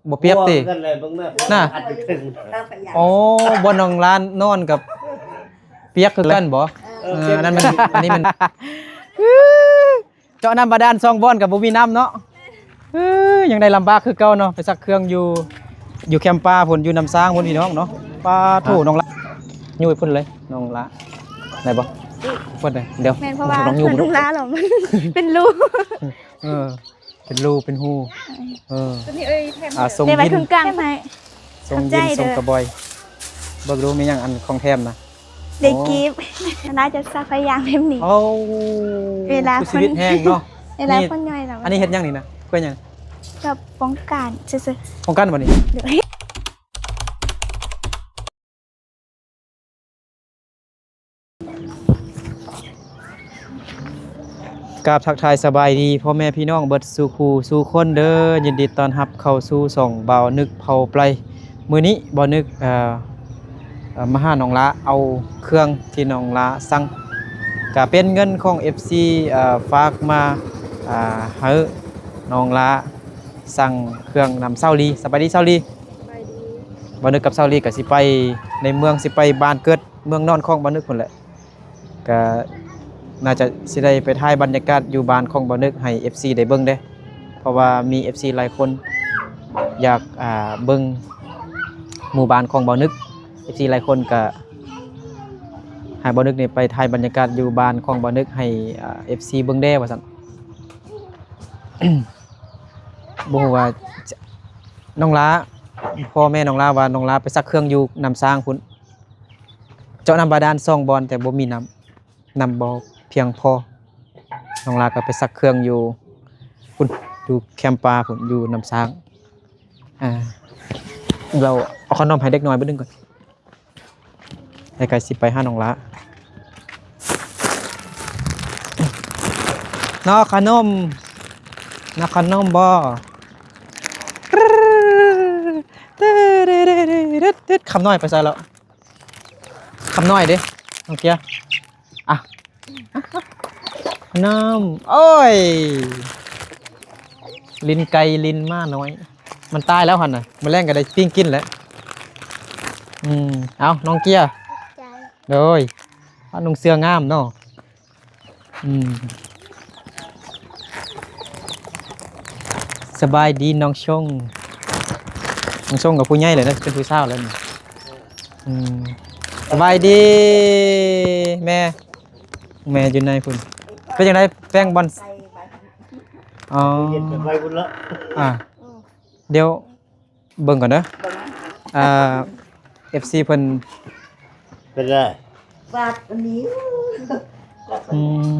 ບໍ່ປຽກຕິ? ບໍ່ກັນແຫຼະ ເບິ່ງແມ່ ນະ ອັດຢູ່ເທິງ. ເອີ ປະຢັດ. ໂອ້ ບ່ອນນ້ອງລານອນກັບປຽກຄືກັນບໍ່? ເອີ ເອີ ອັນນັ້ນມັນ ອັນນີ້ມັນ ເຈາະນ້ຳບາດານສອງບ່ອນກໍບໍ່ມີນ້ຳເນາະ. ເອີ ຍັງໄດ້ລຳບາກຄືເກົ່າເນາະ ໄປຊັກເຄື່ອງຢູ່ ຢູ່ແຄມປ່າພຸ້ນ ຢູ່ນ້ຳຊາງພຸ້ນ ພີ່ນ້ອງເນາະ. ປາໂທ້ ຮະ ນ້ອງລະ ຢູ່ພຸ້ນເລີຍ ນ້ອງລະ ໄດ້ບໍ່? ເປີດເລີຍ ດຽວ ແມ່ນ ເພາະວ່າ ນ້ອງຢູ່ ນ້ອງລະ ມັນເປັນຮູ. ເອີ ເປັນຮູເປັນຮູ. ເອີ ຕົວນີ້ ເອີຍ ແຖມ ອ່າ ຊົງ ເດ ໄວ້ ຍິນ ເຄິ່ງກາງໃຫ້. ຊົງ ຂອບໃຈ ຍິນ ຊົງ ເດີ ກະບອຍ. ເບິ່ງດູມີຫຍັງອັນຂອງແຖມນະ. ໄດ້ ໂອ້ ກີບ ໜ້າຈະຊັກໄປຢ່າງແບບນີ້. ໂອ້ ເວລາ ຄືຊີວິດແຮງເນາະ. ເວລາ ນີ້ ຄົນຍ່ອຍລະ ອັນນີ້ເຮັດຫຍັງນີ້ນະ? ເພື່ອຫຍັງ? ກໍປ້ອງກັນຊື່ໆ. ປ້ອງກັນບໍ່ນີ້? ໂດຍ. ກາບທັກທາຍສະບາຍດີພໍ່ແມ່ພີ່ນ້ອງເບິດສູ່ຄູ່ສູ່ຄົນເດີ. ຍິນດີຕ້ອນຮັບເຂົ້າສູ່ຊ່ອງບ່າວນຶກເຜົ່າໄປ. ມື້ນີ້ບ່າວນຶກ ເອີ ເອີ ມາຫານ້ອງລາ ເອົາເຄື່ອງທີ່ນ້ອງລາສັ່ງ ກະເປັນເງິນຂອງເອັຟຊີ ເອີ ຝາກມາ ເອີ ໃຫ້ນ້ອງລາສັ່ງເຄື່ອງນຳສາວລີ. ສະບາຍດີສາວລີ. ສະບາຍດີ. ບ່າວນຶກກັບສາວລີກໍຊິໄປໃນເມືອງ ຊິໄປບ້ານເກີດເມືອງນອນຂອງບ່າວນຶກພຸ້ນແຫຼະ. ກະໜ້າຈະຊິໄດ້ໄປຖ່າຍບັນຍາກາດຢູ່ບ້ານຂອງບ່າວນຶກໃຫ້ເອັຟຊີໄດ້ເບິ່ງເດ້ ເພາະວ່າມີເອັຟຊີຫຼາຍຄົນຢາກ ອ່າ ເບິ່ງໝູ່ບ້ານຂອງບ່າວນຶກ. ເອັຟຊີຫຼາຍຄົນກະໃຫ້ບ່າວນຶກນີ້ໄປຖ່າຍບັນຍາກາດຢູ່ບ້ານຂອງບ່າວນຶກໃຫ້ ອ່າ ເອັຟຊີເບິ່ງແດ່ວ່າຊັ້ນ. ບໍ່ຮູ້ວ່າ ນ້ອງລາ ພໍ່ແມ່ນ້ອງລາວ່ານ້ອງລາໄປຊັກເຄື່ອງຢູ່ນ້ຳຊາງພຸ້ນ ເຈາະນ້ຳບາດານສອງບ່ອນ ແຕ່ບໍ່ມີນ້ຳ ນ້ຳບໍ່ພຽງພໍ. ນ້ອງລາກໍໄປຊັກເຄື່ອງຢູ່ພຸ້ນ ຢູ່ແຄມປ່າພຸ້ນ ຢູ່ນ້ຳຊາງ. ອ່າ ລາວເອົາຂະໜົມໃຫ້ເດັກນ້ອຍບາດໜຶ່ງກ່ອນ. ໃກ້ໆຊິໄປຫານ້ອງຫຼ້າ. ນອກຂະໜົມ ນອກຂະໜົມບໍ່? ຄຳນ້ອຍໄປໃສແລ້ວ? ຄຳນ້ອຍເດ້ ນ້ອງເກຍ. ອ່ະ ຂະໜົມ ໂອ້ຍ ຫຼິ້ນໄກ່ຫຼິ້ນໝານ້ອຍ. ມັນຕາຍແລ້ວຫັ້ນນະ ມື້ແລງກໍໄດ້ປີ້ງກິນແຫຼະ. ອືມ ເອົາ ນ້ອງເກຍ ຂອບໃຈ. ໂດຍ ອາ ນຸ່ງເສື້ອງາມເນາະ. ອືມ ສະບາຍດີນ້ອງຊົງ. ນ້ອງຊົງກໍຜູ້ໃຫຍ່ແລ້ວນະ ເປັນຜູ້ສາວແລ້ວນີ້. ອືມ ສະບາຍດີແມ່. ແມ່ຢູ່ໃນພຸ້ນ. ເປັນຈັ່ງໃດແປ້ງບ່ອນ? ອໍ ເຮັດໄປພຸ້ນລະ. ອ່າ ດຽວເບິ່ງກ່ອນເດີ. ອ່າ ເອັຟຊີເພິ່ນເປັນໃດ? ບາດອັນນີ້ ອືມ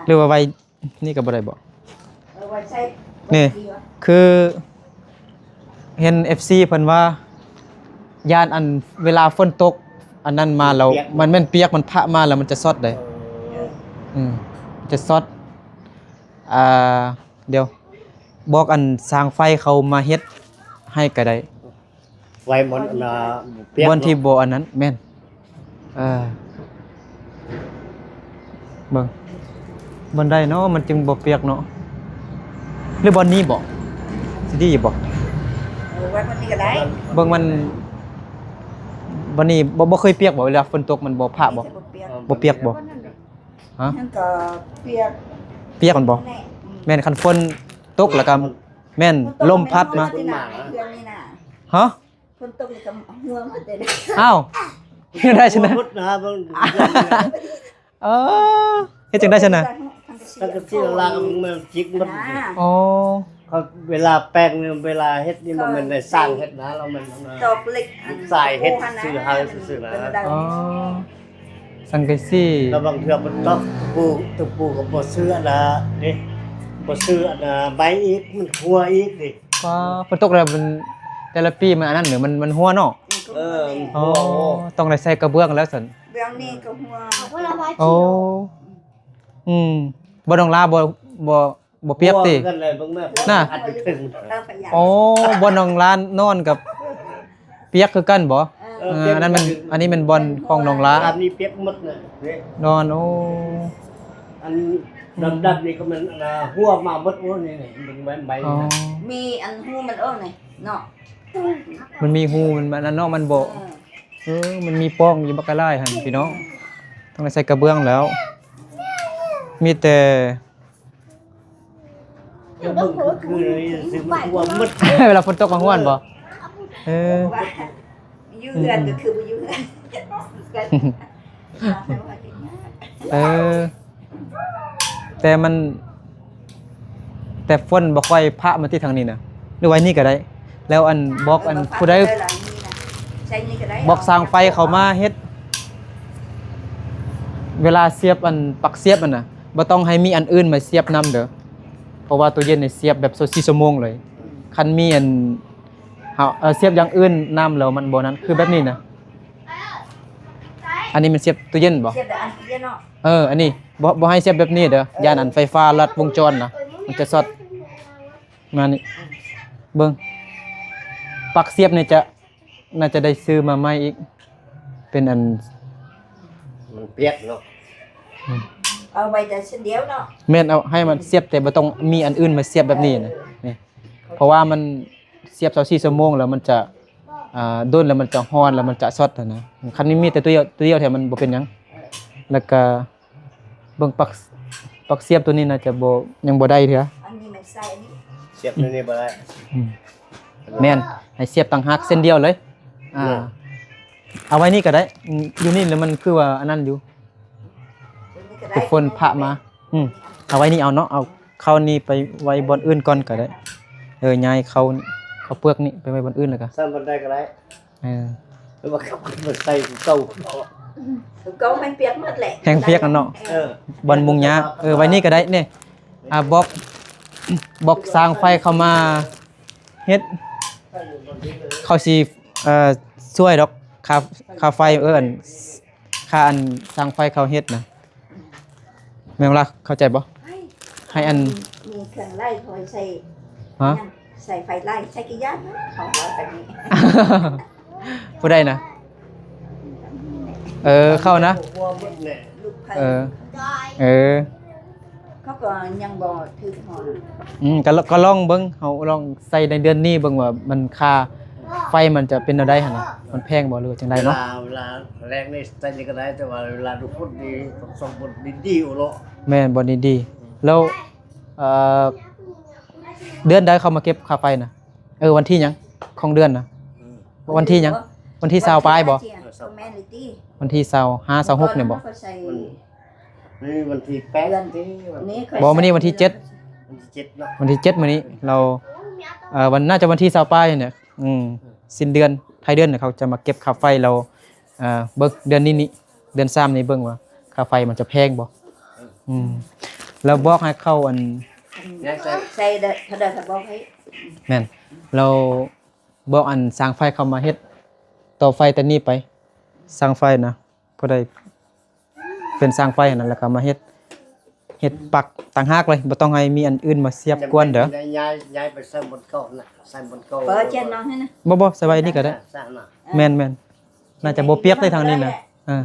ຫຼືວ່າໄວ້ ນີ້ກໍບໍ່ໄດ້ບໍ? ເອີ ໄວ້ໃສ່ ນີ້ ຄືເຫັນເອັຟຊີເພິ່ນວ່າ ຢ້ານອັນເວລາຝົນຕົກອັນນັ້ນມາແລ້ວ ມັນແມ່ນປຽກ ມັນພະມາແລ້ວມັນຈະຊັອດເດ້. ເອີ ອືມ ຈະຊັອດ. ອ່າ ດຽວບອກອັນຊ່າງໄຟເຂົາມາເຮັດໃຫ້ກໍໄດ້. ໄວ້ບ່ອນອັນນ່າ ປຽກ ບ່ອນທີ່ບໍ່ອັນນັ້ນ ແມ່ນ. ເອີ ເບິ່ງບ່ອນໃດເນາະ ມັນຈຶ່ງບໍ່ປຽກເນາະ ຫຼືບ່ອນນີ້ບໍ? ຊິດີຢູ່ບໍ? ເອີ ໄວ້ບ່ອນນີ້ກໍໄດ້. ເບິ່ງມັນ ບ່ອນນີ້ບໍ່ ບໍ່ເຄີຍປຽກບໍ? ເວລາຝົນຕົກມັນບໍ່ພະບໍ? ບໍ່ປຽກ ບໍ່ປຽກບໍ? ຮະ? ມັນກໍປຽກ ປຽກມັນບໍ່? ແມ່ນ ຄັນຝົນຕົກແລ້ວກໍ ແມ່ນ ລົມພັດມາ. ຮະ? ຝົນຕົກນີ້ກໍຫົວໝົດເດ້. ອ້າວ ເຮັດຈັ່ງໃດຊັ້ນນະ? ຫົວໝົດນະ ເບິ່ງ. ເອີ ເຮັດຈັ່ງໃດຊັ້ນນະ? ສັງກະສີລາງມັນຈິກໝົດ. ອໍ ເຂົາເວລາແປງນີ້ ເວລາເຮັດນີ້ ມັນແມ່ນໄດ້ສ້າງເຮັດນະ ລາວແມ່ນ ຕອກເຫຼັກ ສາຍເຮັດຊື່ເຮົາຊື່ໆນະ. ອໍ ສັງກະສີ ລະບາງເທື່ອມັນຕອກຕະປູ ຕະປູກໍບໍ່ເຊື່ອນະເດ້ ບໍ່ເຊື່ອນະ ໃບອີກ ມັນຫົວອີກເດ້. ວ້າ ຝົນຕົກແລ້ວມັນ ແຕ່ລະປີມັນອັນນັ້ນເນາະ ມັນ ມັນຮົ່ວເນາະ. ເອີ ມັນຮົ່ວ. ອໍ ຕ້ອງໄດ້ໃສ່ກະເບື້ອງແລ້ວຊັ້ນ ເບື້ອງນີ້ກໍຮົ່ວ. ໂອ້ ອືມ ບໍ່ ນ້ອງລາ ບໍ່ ບໍ່ ບໍ່ປຽກຕິ? ຫັ້ນແຫຼະ ເບິ່ງແມ່ ນະ ອັດຢູ່ເທິງ. ໂອ້ ບ່ອນນ້ອງລານອນກັບປຽກຄືກັນບໍ? ເອີ ເອີ ອັນນັ້ນມັນ ອັນນີ້ແມ່ນບ່ອນຂອງນ້ອງລາ ອັນນີ້ປຽກໝົດນະ ນອນ. ໂອ້ ອັນ ດຳໆນີ້ກໍມັນ ອັນນ່າ ຮົ່ວມາໝົດ. ໂອ້ ນີ້ໆ ເບິ່ງໃບ ໃບ ອໍ ນີ້ນະ ມີອັນຮູມັນອອກນີ້ເນາະ ມັນມີຮູ ມັນ ມັນອັນນັ້ນເນາະ ມັນບໍ່ ເອີ ເອີ ມັນມີປ່ອງຢູ່ບັກກະຫຼາຍຫັ້ນ ພີ່ນ້ອງ ຕ້ອງໄດ້ໃສ່ກະເບື້ອງແລ້ວ ມີແຕ່ ເບິ່ງຄືໆ ຊື່ ມັນຮົ່ວໝົດ. ເວລາຝົນຕົກມາຮົ່ວບໍ່? ເອີ ຢູ່ເຮືອນກໍຄືບໍ່ຢູ່ເຮືອນ. ເອີ ແຕ່ມັນ ແຕ່ຝົນບໍ່ຄ່ອຍພະມາຕິດທາງນີ້ນະ ຫຼືໄວ້ນີ້ກໍໄດ້. ແລ້ວອັນ ບອກອັນຜູ້ໃດ ໃສ່ນີ້ກໍໄດ້ ບອກຊ່າງໄຟເຂົ້າມາເຮັດ ເວລາສຽບອັນ ປັກສຽບຫັ້ນນະ ບໍ່ຕ້ອງໃຫ້ມີອັນອື່ນມາສຽບນຳເດີ ເພາະວ່າຕູ້ເຢັນນີ້ສຽບແບບຊາວສີ່ຊົ່ວໂມງເລີຍ. ຄັນມີອັນ ເຮົາ ເອີ ສຽບຢ່າງອື່ນນຳແລ້ວມັນບໍ່ນັ້ນ ຄືແບບນີ້ນະ. ອັນນີ້ມັນສຽບຕູ້ເຢັນບໍ່? ສຽບແຕ່ອັນດຽວເນາະ. ເອີ ອັນນີ້ບໍ່ ບໍ່ໃຫ້ສຽບແບບນີ້ເດີ ເອີ ຢ້ານອັນໄຟຟ້າລັດວົງຈອນນະ ມັນຈະຊັອດ. ມານີ້ ເບິ່ງ ປັກສຽບນີ້ຈະ ໜ້າຈະໄດ້ຊື້ມາໃໝ່ອີກ ເປັນອັນ ມັນປຽກເນາະ. ອືມ ເອົາໄວ້ແຕ່ເສັ້ນດຽວເນາະ. ແມ່ນ ເອົາໃຫ້ມັນສຽບ ແຕ່ບໍ່ຕ້ອງມີອັນອື່ນມາສຽບແບບນີ້ນະ ນີ້ ເພາະວ່າມັນສຽບຊາວສີ່ຊົ່ວໂມງແລ້ວມັນຈະ ອ່າ ດົນແລ້ວມັນຈະຮ້ອນ ແລ້ວມັນຈະຊັອດຫັ້ນນະ. ຄັນມີແຕ່ຕົວດຽວ ຕົວດຽວແທ້ມັນບໍ່ເປັນຫຍັງ. ແລ້ວກະເບິ່ງປັກ ປັກສຽບຕົວນີ້ໜ້າຈະບໍ່ ຍັງບໍ່ໄດ້ເທື່ອ. ອັນນີ້ແມ່ນໃສ່ອັນນີ້ ສຽບຕົວນີ້ບໍ່ໄດ້. ອືມ ແມ່ນ ໃຫ້ສຽບຕ່າງຫາກເຊັ່ນດຽວເລີຍ. ອ່າ ເອີ ເອົາໄວ້ນີ້ກໍໄດ້. ອືມ ຢູ່ນີ້ແລ້ວມັນຄືວ່າອັນນັ້ນຢູ່ ຕົວນີ້ກໍໄດ້ ຄືຝົນພະມາ. ອືມ ເອົາໄວ້ນີ້ເອົາເນາະ ເອົາເຂົ້ານີ້ໄປໄວ້ບ່ອນອື່ນກ່ອນກໍໄດ້. ເອີ ຍ້າຍເຂົ້າ ເຂົ້າເປືອກນີ້ໄປໄວ້ບ່ອນອື່ນແລ້ວກໍ ຊັ້ນບ່ອນໃດກໍໄດ້. ເອີ ແຕ່ວ່າເຂົາກໍໃສ່ຄືເກົ່າ ຄືເກົ່າ ມັນປຽກໝົດແຫຼະ ແຮງປຽກຫັ້ນເນາະ. ເອີ ບ່ອນມຸງຫຍ້າ. ເອີ ໄວ້ນີ້ກໍໄດ້ນີ້. ອ່າ ບອກ ບອກຊ່າງໄຟເຂົ້າມາເຮັດ ເຂົາຊິ ເອີ ຊ່ວຍດອກ ຄ່າ ຄ່າໄຟ ເອີ ອັນ ຄ່າອັນຊ່າງໄຟເຂົາເຮັດນະ. ແມ່ນບໍ່ລະ ເຂົ້າໃຈບໍ່? ໃຫ້ອັນ ມີເຄື່ອງໄລ່ ເຂົາໃສ່ ຮະ ໃສ່ໄຟໄລ່ ໃສ່ກີ້ຢ້ານ ເຂົາວ່າແບບນີ້. ຜູ້ໃດນະ? ເອີ ເຂົານະ ເອີ ເອີ ເຂົາກໍຍັງບໍ່ຖືກຮອດ. ອືມ ກໍ ກໍລອງເບິ່ງ ເຮົາລອງໃສ່ໃນເດືອນນີ້ເບິ່ງວ່າມັນ ຄ່າໄຟມັນຈະເປັນແນວໃດຫັ້ນນະ ມັນແພງບໍ່ ຫຼືວ່າຈັ່ງໃດເນາະ. ເວລາ ເວລາແລ້ງນີ້ໃສ່ນີ້ກໍໄດ້ ແຕ່ວ່າເວລາດູຄົນນີ້ຕ້ອງສ່ອງບ່ອນດີໆເນາະ. ແມ່ນ ບ່ອນດີໆ. ແລ້ວ ເອີ ເດືອນໃດເຂົາມາເກັບຄ່າໄຟນະ? ເອີ ວັນທີຫຍັງຂອງເດືອນນະ? ອືມ ວັນທີຫຍັງ? ວັນທີຊາວປາຍບໍ່? ເອີ ແມ່ນອີ່ຕິ ວັນທີຊາວຫ້າ ຊາວຫົກນີ້ບໍ່? ມັນ ນີ້ວັນທີແປດ ເດືອນນີ້ ບໍ່ ມື້ນີ້ວັນທີເຈັດ ວັນທີເຈັດເນາະ ວັນທີເຈັດມື້ນີ້. ແລ້ວ ເອີ ວັນ ໜ້າຈະວັນທີຊາວປາຍນີ້ແຫຼະ. ອືມ ສິ້ນເດືອນ ທ້າຍເດືອນນີ້ ເຂົາຈະມາເກັບຄ່າໄຟ. ແລ້ວ ເອີ ເບິ່ງເດືອນນີ້ນີ້ ເດືອນສາມນີ້ເບິ່ງວ່າຄ່າໄຟມັນຈະແພງບໍ່. ອືມ ແລ້ວບອກໃຫ້ເຂົາ ອັນ ໃສ່ ໃສ່ເດີ ເຂົາເດີ ເຂົາບອກໃຫ້ ແມ່ນ. ແລ້ວບອກອັນຊ່າງໄຟເຂົາມາເຮັດຕໍ່ໄຟແຕ່ນີ້ໄປ ຊ່າງໄຟນະ ຜູ້ໃດເປັນຊ່າງໄຟຫັ້ນນະ ແລ້ວກໍມາເຮັດ ເຮັດປັກຕ່າງຫາກເລີຍ ບໍ່ຕ້ອງໃຫ້ມີອັນອື່ນມາສຽບກວນເດີ. ຍ້າຍ ຍ້າຍໄປໃສ່ບ່ອນເກົ່ານະ ໃສ່ບ່ອນເກົ່າ ບໍ່ ບໍ່ ໃສ່ໄວ້ນີ້ກໍໄດ້. ແມ່ນໆ ໜ້າຈະບໍ່ປຽກເດ້ທາງນີ້ນະ. ອ່າ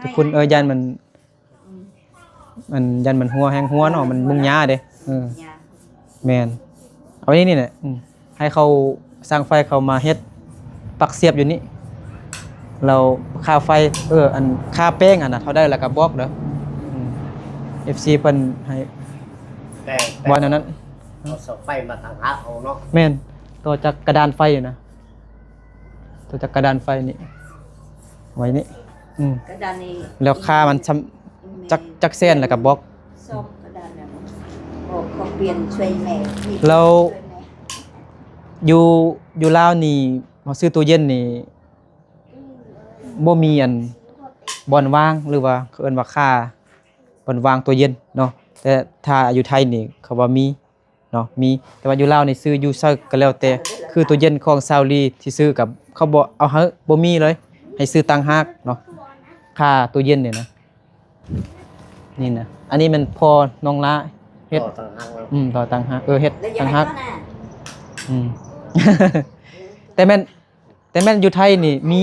ທຸກຄົນ ເອີ ຢ້ານມັນ ອືມ ມັນຢ້ານມັນຮົ່ວ ແຮງຮົ່ວເນາະ ມັນມຸງຫຍ້າເດ້. ເອີ ແມ່ນ ເອົາໄວ້ນີ້ແຫຼະ. ອືມ ໃຫ້ເຂົາ ຊ່າງໄຟເຂົາມາເຮັດປັກສຽບຢູ່ນີ້ ແລ້ວຄ່າໄຟ ເອີ ອັນຄ່າແປ້ງຫັ້ນນະ ເທົ່າໃດລະກະບອກເດີ. ອືມ ເອັຟຊີເພິ່ນໃຫ້ ແປ້ງ ວ່າແນວນັ້ນ ເອົາເສົາໄຟມາຕັ້ງຫາກເອົາເນາະ. ແມ່ນ ຕໍ່ຈາກກະດານໄຟນະ ຕໍ່ຈາກກະດານໄຟນີ້ ໄວ້ນີ້. ອືມ ກະດານນີ້ ແລ້ວຄ່າມັນຊ່ຳ ແມ່ນ ຈັກ ຈັກແສນລະກະບອກ. ສອງກະດານນັ້ນ ບອກເຂົາປ່ຽນຊ່ວຍແມ່ ແລ້ວ ຊ່ວຍແມ່ ຢູ່ ຢູ່ລາວນີ້ ເຮົາຊື້ຕູ້ເຢັນນີ້ ບໍ່ມີອັນ ບ່ອນວາງ ຫຼືວ່າເຂົາເອີ້ນວ່າຄ່າບ່ອນວາງຕູ້ເຢັນເນາະ. ແຕ່ຖ້າຢູ່ໄທນີ້ ເຂົາວ່າມີ ເນາະ ມີ. ແຕ່ວ່າຢູ່ລາວນີ້ຊື້ຢູ່ໃສກໍແລ້ວແຕ່ ຄືຕູ້ເຢັນຂອງຊາວລີທີ່ຊື້ກັບ ເຂົາບໍ່ເອົາໃຫ້ ບໍ່ມີເລີຍ ໃຫ້ຊື້ຕ່າງຫາກເນາະ ຄ່າຕູ້ເຢັນນີ້ນະ. ນີ້ນະ ອັນນີ້ແມ່ນພໍ່ນ້ອງຫຼ້າເຮັດ ຕໍ່ຕ່າງຫາກເນາະ. ອືມ ຕໍ່ຕ່າງຫາກ ເອີ ເຮັດຕ່າງຫາກ. ອືມ ແຕ່ແມ່ນ ແຕ່ແມ່ນຢູ່ໄທນີ້ມີ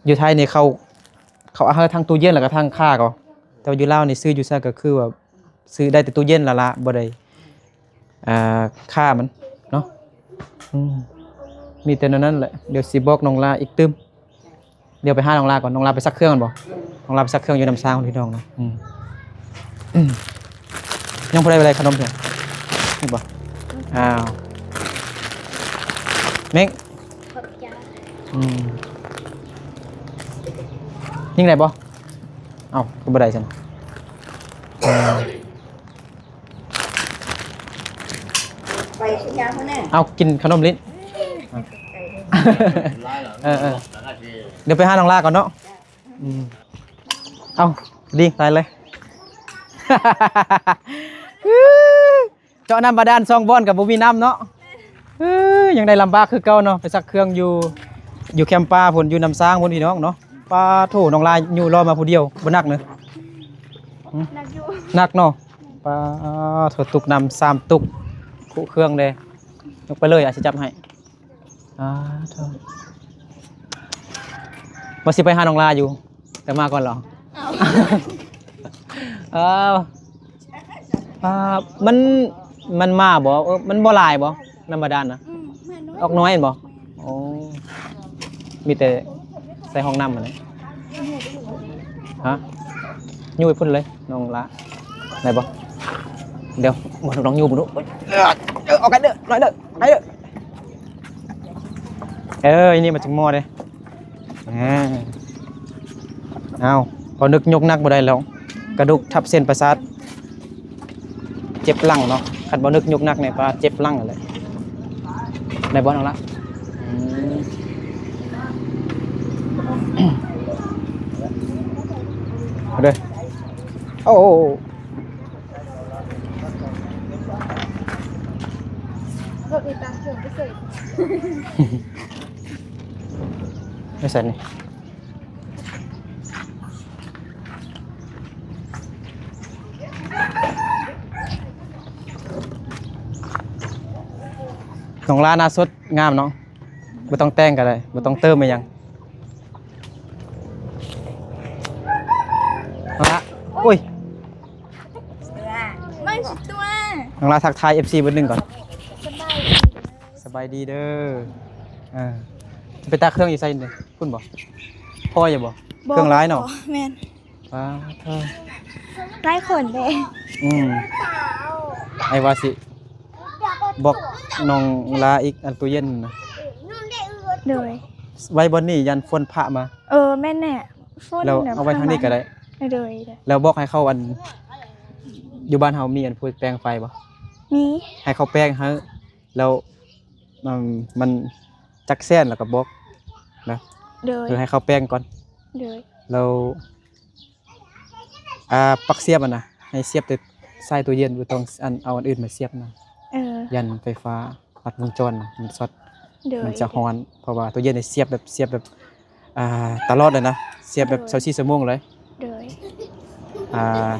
ຢູ່ໄທນີ້ເຂົາ ເຂົາເອົາໃຫ້ທັງຕູ້ເຢັນ ແລ້ວກໍທັງຄ່າກໍ ແຕ່ວ່າຢູ່ລາວນີ້ຊື້ຢູ່ໃສກໍຄືວ່າ ຊື້ໄດ້ແຕ່ຕູ້ເຢັນລະລະ ບໍ່ໄດ້ ອ່າ ຄ່າມັນເນາະ. ອືມ ມີແຕ່ແນວນັ້ນແຫຼະ. ດຽວຊິບອກນ້ອງລາອີກຕື່ມ. ດຽວໄປຫານ້ອງລາກ່ອນ. ນ້ອງລາໄປຊັກເຄື່ອງແມ່ນບໍ່? ນ້ອງລາໄປຊັກເຄື່ອງຢູ່ນ້ຳຊາງພີ່ນ້ອງເນາະ. ອືມ ອືມ ຍັງບໍ່ໄດ້ ບໍ່ໄດ້ຂະໜົມເທື່ອ ນີ້ບໍ່? ອ້າວ ເມັ້ງ ຂອບໃຈ. ອືມ ຍິງໄດ້ບໍ່? ເອົ້າ ຄືບໍ່ໄດ້ຊັ້ນ. ເອີ ໄປສັນຍາພຸ້ນແນ່. ເອົາ ກິນຂະໜົມຫຼິ້ນ. ເອີໆ ດຽວໄປຫານ້ອງລາກ່ອນເນາະ. ອືມ ເອົາ ດີ ໄປເລີຍ. ເຈາະນ້ຳບາດານສອງບ່ອນກໍບໍ່ມີນ້ຳເນາະ. ເອີ ຍັງໄດ້ລຳບາກຄືເກົ່າເນາະ. ໄປຊັກເຄື່ອງຢູ່ ຢູ່ແຄມປ່າພຸ້ນ ຢູ່ນ້ຳຊາງພຸ້ນ ພີ່ນ້ອງເນາະ. ປາໂທ້ ນ້ອງລາຍຍູ້ລໍ້ມາຜູ້ດຽວ ບໍ່ໜັກເນາະ? ຫຶ? ໜັກຢູ່ ໜັກເນາະ. ປາໂທ້ ຕຸກນ້ຳສາມຕຸກ ຄຸເຄື່ອງເດ້. ຍົກໄປເລີຍ ອາດຊິຈັບໃຫ້. ອາ ໂທ້ ວ່າຊິໄປຫານ້ອງລາຢູ່ ແຕ່ມາກ່ອນເລີຍ. ເອົ້າ ເອີ ອ່າ ມັນ ມັນມາບໍ່? ເອີ ມັນບໍ່ຫຼາຍບໍ່ ນ້ຳບາດານນະ? ອືມ ແມ່ນເນາະ ອອກນ້ອຍແມ່ນບໍ່? ແມ່ນ. ໂອ້ ມີແຕ່ໃສ່ຫ້ອງນ້ຳຫັ້ນແຫຼະ. ຮະ? ຍູ້ໄປພຸ້ນເລີຍ ນ້ອງລາ ໄດ້ບໍ່? ດຽວ ບໍ່ ລອງຍູ້ເບິ່ງດູ. ເອີ ເອີ ອອກໄກເດີ ນ້ອຍເດີ ໄກເດີ. ເອີ ອັນນີ້ມາຈາກໝໍເດ້. ອ່າ ເອົາ ບໍ່ນຶກຍົກໜັກບໍ່ໄດ້ແລ້ວ ກະດູກທັບເສັ້ນປະສາດ ເຈັບຫຼັງເນາະ. ຄັນບໍ່ນຶກຍົກໜັກນີ້ປາເຈັບຫຼັງຫັ້ນແຫຼະ. ໄດ້ບໍ່ນ້ອງລະ? ອືມ ເອົາເດີ. ໂອ້ ລົດນີ້ຕາມເຄື່ອງໄປເສີຍ ໄປໃສນີ້? ນ້ອງລາໜ້າສົດງາມເນາະ ບໍ່ຕ້ອງແຕ່ງກໍໄດ້ ບໍ່ຕ້ອງເຕີມອີ່ຫຍັງ. ນ້ອງລາ ໂອ້ຍ ນ້ອງລາທັກທາຍເອັຟຊີເບີດໜຶ່ງກ່ອນ. ສະບາຍດີເດີ ສະບາຍດີເດີ. ເອີ ໄປຕາກເຄື່ອງຢູ່ໃສນີ້? ພຸ້ນບໍ່? ພໍຢູ່ບໍ່? ບໍ່ ເຄື່ອງຫຼາຍເນາະ. ແມ່ນ ປາດເທີ ຫຼາຍຄົນເດ້. ອືມ ອ້າຍວ່າຊິບອກນ້ອງລາອີກ ອັນຕູ້ເຢັນນະ. ໂດຍ ໄວ້ບ່ອນນີ້ຢ້ານຝົນພະມາ. ເອີ ແມ່ນແຫຼະ ຝົນ ແລ້ວເອົາໄວ້ທາງນີ້ກໍໄດ້. ໂດຍ ແລ້ວບອກໃຫ້ເຂົາ ອັນ ຢູ່ບ້ານເຮົາມີ ອັນ ຜູ້ແປງໄຟບໍ່? ມີ ໃຫ້ເຂົາແປງໃຫ້ ແລ້ວ ອືມ ມັນຈັກແສນແລ້ວກໍບອກນະ. ໂດຍ ເອີ ໃຫ້ເຂົາແປງກ່ອນ. ໂດຍ ແລ້ວ ອ່າ ປັກສຽບຫັ້ນນະ ໃຫ້ສຽບແຕ່ສາຍຕູ້ເຢັນ ບໍ່ຕ້ອງ ອັນ ເອົາອັນອື່ນມາສຽບນະ. ເອີ ຢ້ານໄຟຟ້າລັດວົງຈອນນະ ມັນຊັອດ. ໂດຍ ມັນຈະຮ້ອນ ເພາະວ່າຕູ້ເຢັນນີ້ສຽບແບບ ສຽບແບບ ອ່າ ຕະຫຼອດເລີຍນະ ສຽບແບບ ໂດຍ ຊາວສີ່ຊົ່ວໂມງເລີຍ. ໂດຍ ອ່າ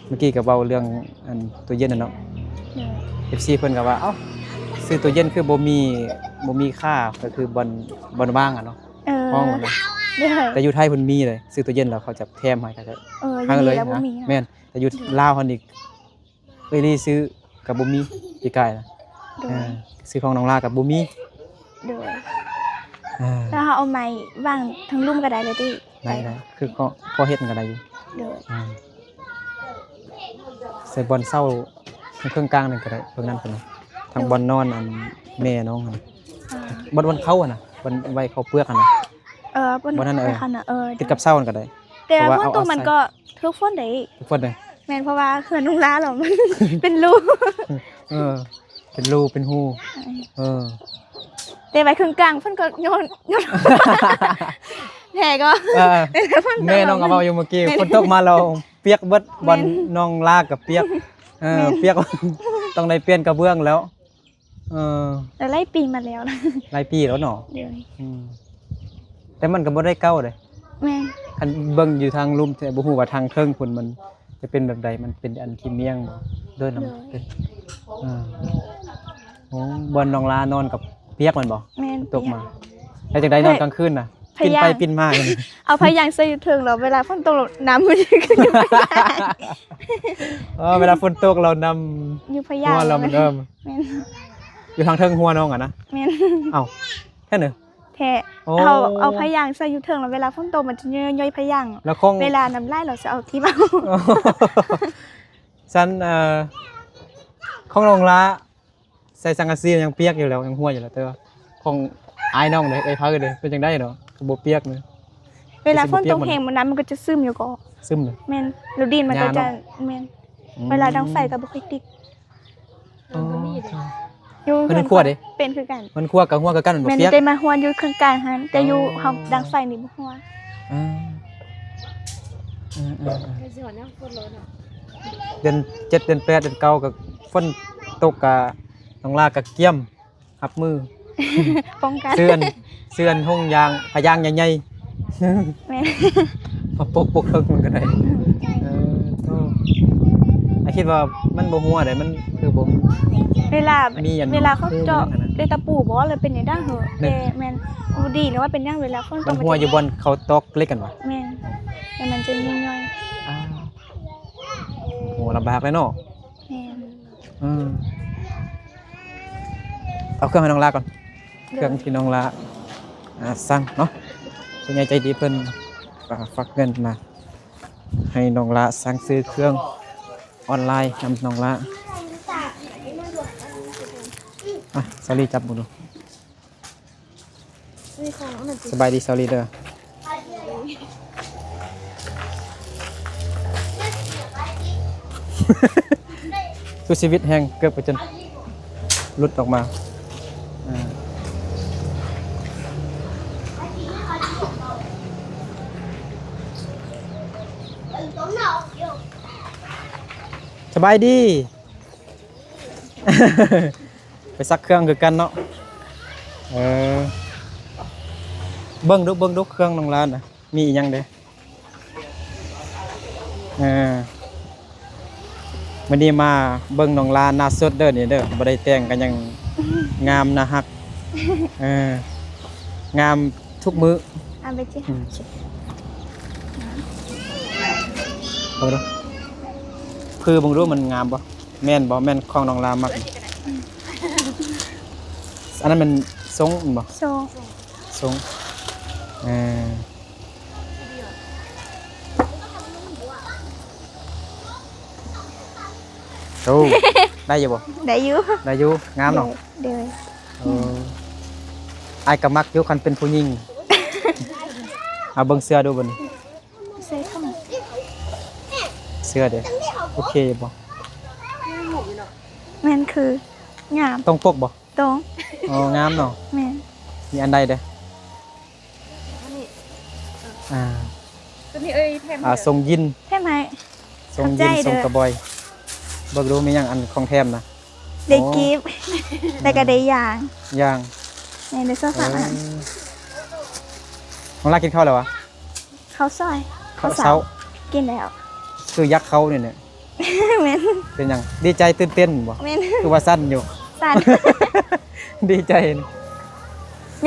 ເມື່ອກີ້ກໍເວົ້າເລື່ອງ ອັນ ຕູ້ເຢັນນະເນາະ. ໂດຍ ເອັຟຊີເພິ່ນກໍວ່າ ເອົ້າ ຊື້ຕູ້ເຢັນຄືບໍ່ມີ ບໍ່ມີຄ່າ ກໍຄືບ່ອນ ບ່ອນວາງອະເນາະ. ເອີ ຫ້ອງນະ. ໂດຍ ແຕ່ຢູ່ໄທເພິ່ນມີເລີຍ ຊື້ຕູ້ເຢັນແລ້ວເຂົາຈະແຖມໃຫ້ ກໍຈະ ເອີ ໃຫ້ເລີຍນະ. ແມ່ນ ແຕ່ຢູ່ ໂດຍ ລາວຫັ້ນນີ້ ເອື້ອຍລີຊື້ກໍບໍ່ມີ ປີກາຍນະ. ໂດຍ ເອີ ຊື້ຂອງນ້ອງລາກໍບໍ່ມີ. ໂດຍ ເອີ ແລ້ວເຮົາເອົາໄມ້ວາງທາງລຸ່ມກໍໄດ້ເລີຍຕິ? ໄດ້ ໄດ້ ຄືພໍ ພໍເຮັດມັນກໍໄດ້ຢູ່. ໂດຍ ເອີ ໃສ່ບ່ອນເຊົາ ເຄິ່ງກາງນັ້ນກໍໄດ້ ເບິ່ງນັ້ນເພິ່ນນະ ທາງ ໂດຍ ບ່ອນນອນ ອັນ ແມ່ນ້ອງຫັ້ນນະ. ອ່າ ບ່ອນ ບ່ອນເຂົ້າຫັ້ນນະ ບ່ອນໄວ້ເຂົ້າເປືອກຫັ້ນນະ. ເອີ ບ່ອນ ບ່ອນນັ້ນ ເອີ ເອີ ຕິດກັບເສົາຫັ້ນກໍໄດ້. ແຕ່ວ່າ ເພາະວ່າ ຝົນຕົກມັນກໍຖືກຝົນໄດ້. ຖືກຝົນໄດ້. ແມ່ນ ເພາະວ່າເຮືອນນ້ອງລາເຮົາມັນເປັນຮູ. ເອີ ເປັນຮູເປັນຮູ. ເອີ ເອີ ແຕ່ໄວ້ເຄິ່ງກາງເພິ່ນກໍຍ້ອນ ຍ້ອນແທ້ກໍ ເອີ ແມ່ນ້ອງກໍເວົ້າຢູ່ເມື່ອກີ້ ແມ່ນ ຝົນຕົກມາແລ້ວປຽກເບິດ. ແມ່ນ ບ່ອນນ້ອງລາກໍປຽກ. ເອີ ແມ່ນ ປຽກ ຕ້ອງໄດ້ປ່ຽນກະເບື້ອງແລ້ວ. ເອີ ແຕ່ຫຼາຍປີມາແລ້ວນະ. ຫຼາຍປີແລ້ວເນາະ. ໂດຍ ອືມ ແຕ່ມັນກໍບໍ່ໄດ້ເກົ່າເດ້. ແມ່ນ ຄັນເບິ່ງຢູ່ທາງລຸ່ມ ແຕ່ບໍ່ຮູ້ວ່າທາງເທິງພຸ້ນມັນຈະເປັນແບບໃດ ມັນເປັນອັນຂີ້ມ້ຽງບໍ່ ເດີນນຳ. ໂດຍ ເປັນ ອ່າ ໂອ້ ບ່ອນນ້ອງລານອນກັບປຽກແມ່ນບໍ່? ແມ່ນ ຕົກມາ. ປຽກ. ແລ້ວຈັ່ງໃດນອນກາງຄືນນະ? ປິ່ນໄປປິ່ນມາຢູ່ນີ້ ເອົາຜ້າຢາງໃສ່ຢູ່ເທິງ ແລ້ວເວລາຝົນຕົກແລ້ວນ້ຳມັນຢູ່ ອໍ ເວລາຝົນຕົກແລ້ວນ້ຳຢູ່ຜ້າຢາງຫົວແລ້ວມັນ ແມ່ນ ເອີ ແມ່ນ ຢູ່ທາງເທິງຫົວນ້ອງຫັ້ນນະ ແມ່ນ ເອົ້າ ແທ້ເນາະ ແທ້ ໂອ້ ເຮົາເອົາຜ້າຢາງໃສ່ຢູ່ເທິງ ແລ້ວເວລາຝົນຕົກມັນຈະຍ່ອຍໆຜ້າຢາງ ແລ້ວຂອງ ເວລານ້ຳໄຫຼເຮົາຈະເອົາຖິ້ມເອົາ ຊັ້ນ ເອີ ຂອງນ້ອງຫຼ້າໃສ່ສັງກະສີຍັງປຽກຢູ່ແລ້ວ ຍັງຮົ່ວຢູ່ແລ້ວ ແຕ່ວ່າຂອງອ້າຍນ້ອງເດ້ ເອື້ອຍເພິ່ນເດ້ ເປັນຈັ່ງໃດເນາະ ຄືບໍ່ປຽກເນາະ ເວລາຝົນຕົກແຮງ ມັນ ນ້ຳມັນກໍຈະຊຶມຢູ່ກໍ ຊຶມເນາະ ແມ່ນ ແລ້ວດິນມັນກໍຈະ ແມ່ນ ອືມ ເວລາດັງໄຟກໍບໍ່ຄ່ອຍຕິດ ອໍ ຢູ່ເຮືອນຄົວເດ້ ເປັນຄືກັນ ເຮືອນຄົວກັບຫົວຄືກັນ ມັນບໍ່ປຽກ ແຕ່ມາຫົວຢູ່ເຄິ່ງກາງຫັ້ນ ແຕ່ຢູ່ ອໍ ເຮົາດັງໄຟນີ້ບໍ່ຫົວ ອືມ ເອີໆໆ ໃກ້ຊິຮອດຍາມຝົນແລ້ວເນາະ ເດືອນເຈັດ ເດືອນແປດ ເດືອນເກົ້າ ກໍຝົນຕົກ ກະນ້ອງຫຼ້າກໍກຽມຮັບມື ປ້ອງກັນ ເຊື່ອນ ເຊື່ອນຫົງຢາງ ຜ້າຢາງໃຫຍ່ໆ ແມ່ນ ມາປົກປົກເທິງມັນກໍໄດ້ ເອີ ໂທ້ ອ້າຍຄິດວ່າມັນບໍ່ຮົ່ວເດ້ ມັນຄືບໍ່ ເວລາ ມີອັນ ເວລາເຂົາເຈາະ ຮູມັນຫັ້ນນະ ດ້ວຍຕະປູບໍ ຫຼືເປັນຫຍັງດາເຫີ ແມ່ນ ແຕ່ແມ່ນບໍ່ດີ ຫຼືວ່າເປັນຫຍັງ ເວລາຝົນຕົກມັນ ມັນຮົ່ວຢູ່ບ່ອນເຂົາຕອກເຫຼັກຫັ້ນຫວາ ແມ່ນ ແລ້ວມັນຈະຍ່ອຍໆ ອ້າວ ໂອ້ ລຳບາກເລີຍເນາະ ແມ່ນ ອືມ ເອົາເຄື່ອງໃຫ້ນ້ອງຫຼ້າກ່ອນ ເຄື່ອງທີ່ນ້ອງຫຼ້າ ອ່າ ສັ່ງເນາະ ຜູ້ໃຫຍ່ໃຈດີເພິ່ນ ອ່າ ຝາກເງິນມາໃຫ້ນ້ອງຫຼ້າ ສັ່ງຊື້ເຄື່ອງອອນລາຍນຳນ້ອງຫຼ້າ ອ່ະ ສາລີຈັບເບິ່ງດູ. ສະບາຍດີ ສາວລີເດີ ສູ້ຊີວິດແຮງ ເກືອບໄປຈົນຫຼຸດອອກມາ ອ່າ ສະບາຍດີ. ໄປຊັກເຄື່ອງຄືກັນເນາະ ເອີ ເບິ່ງດູ ເບິ່ງດູ ເຄື່ອງນ້ອງຫຼ້ານະ ມີອີ່ຫຍັງແດ່ ເອີ ມື້ນີ້ມາເບິ່ງນ້ອງຫຼ້ານໜ້າສົດເດີນີ້ເດີ ບໍ່ໄດ້ແຕ່ງກໍຍັງງາມໜ້າຮັກ ເອີ ງາມ ທຸກມື້ ອາ ໄປຈິ ອືມ ເບິ່ງດູ ຄືເບິ່ງດູ ມັນງາມບໍ່ ແມ່ນບໍ່ ແມ່ນຂອງນ້ອງຫຼ້າມັກ ອັນນັ້ນແມ່ນຊົງແມ່ນບໍ່ ຊົງ ຊົງ ເອີ ໂອ້ ໄດ້ຢູ່ບໍ່ ໄດ້ຢູ່ ໄດ້ຢູ່ ງາມເນາະ ໂດຍ ໂດຍ ໂອ້ ອ້າຍກໍມັກຢູ່ ຄັນເປັນຜູ້ຍິງ ເອົາເບິ່ງເສື້ອດູບັດນີ້ ເສື້ອເດ້ ໂອເຄຢູ່ບໍ່ ແມ່ນຄື ງາມ ຕົງປົກບໍ່ ຕົງ ອໍ ງາມເນາະ ແມ່ນ ມີອັນໃດເດ້ ອັນນີ້ ອ່າ ຕົວນີ້ເອີຍ ແຖມ ອ່າ ໃຫ້ ຊົງຢີນ ແຖມໃຫ້ ຊົງຢີນ ຊົງກະບອຍ ເບິ່ງດູມີຫຍັງອັນຂອງແຖມນະ ໄດ້ ອໍ ກີບ ແລ້ວກໍໄດ້ຢາງ ຢາງ ແມ່ນ ໄດ້ໂຊຟາ ເອີ ອັນ ນ້ອງຫຼ້າກິນເຂົ້າແລ້ວຫວາ? ເຂົ້າຊອຍ ເຂົ້າເຊົ້າ ເຂົ້າເຊົ້າ ກິນແລ້ວ ຄືຢາກເຂົ້ານີ້ແຫຼະ ແມ່ນ ເປັນຫຍັງ ດີໃຈຕື່ນເຕັ້ນບໍ່? ແມ່ນ ຄືວ່າສັ່ນຢູ່ ສັ່ນ ດີໃຈ